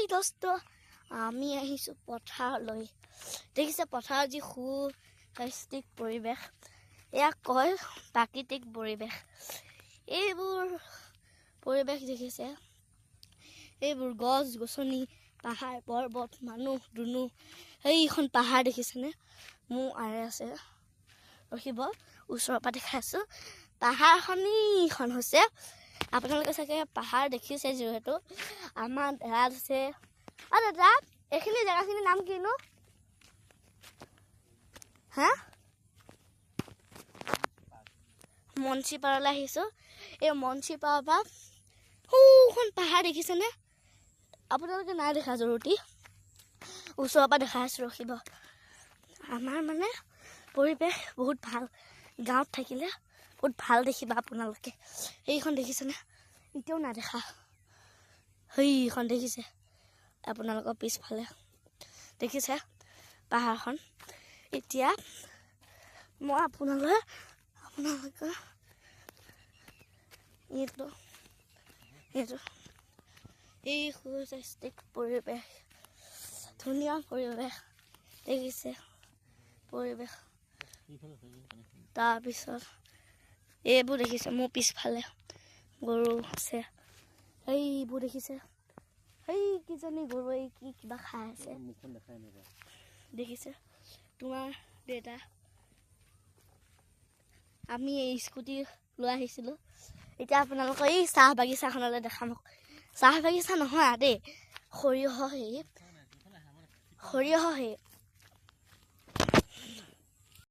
দোস্ত, আমি আহিছোঁ পথাৰলৈ। দেখিছে পথাৰৰ যি সুশাস্তিক পৰিৱেশ, ইয়াক কয় প্ৰাকৃতিক পৰিৱেশ। এইবোৰ পৰিৱেশ দেখিছে, এইবোৰ গছ গছনি, পাহাৰ পৰ্বত, মানুহ দুনুহ। সেইখন পাহাৰ দেখিছেনে? মোৰ আৰে আছে, ৰখিব, ওচৰৰ পৰা দেখাই আছোঁ। পাহাৰখনিখন হৈছে, আপোনালোকে চাগে পাহাৰ দেখিছে যিহেতু। আমাৰ দাদা আছে। অ দাদা, এইখিনি জেগাখিনিৰ নাম কিনো? হা, মঞ্চিপাৰলৈ আহিছোঁ। এই মঞ্চিপাৰৰ পৰা সোঁখন পাহাৰ দেখিছেনে? আপোনালোকে নাই দেখা জৰুৰী, ওচৰৰ পৰা দেখাই আছোঁ, ৰখিব। আমাৰ মানে পৰিৱেশ বহুত ভাল, গাঁৱত থাকিলে বহুত ভাল দেখিবা আপোনালোকে। সেইখন দেখিছেনে? এতিয়াও নাই দেখা। সেইখন দেখিছে আপোনালোকৰ পিছফালে, দেখিছে পাহাৰখন। এতিয়া মই আপোনালোকৰ এইটো এইটো এই সুস্বাস্থ্যিক পৰিৱেশ, ধুনীয়া পৰিৱেশ দেখিছে পৰিৱেশ। তাৰপিছত এইবোৰ দেখিছে মোৰ পিছফালে গৰু আছে, সেইবোৰ দেখিছে, সেই কিজনী গৰু এই কি কিবা খাই আছে দেখিছে। তোমাৰ দেউতা, আমি এই স্কুটি লৈ আহিছিলোঁ। এতিয়া আপোনালোকৰ এই চাহ বাগিচাখনলৈ দেখাম। চাহ বাগিচা নহয় দেই, সৰিয়হ, সেই সৰিয়হ, সেই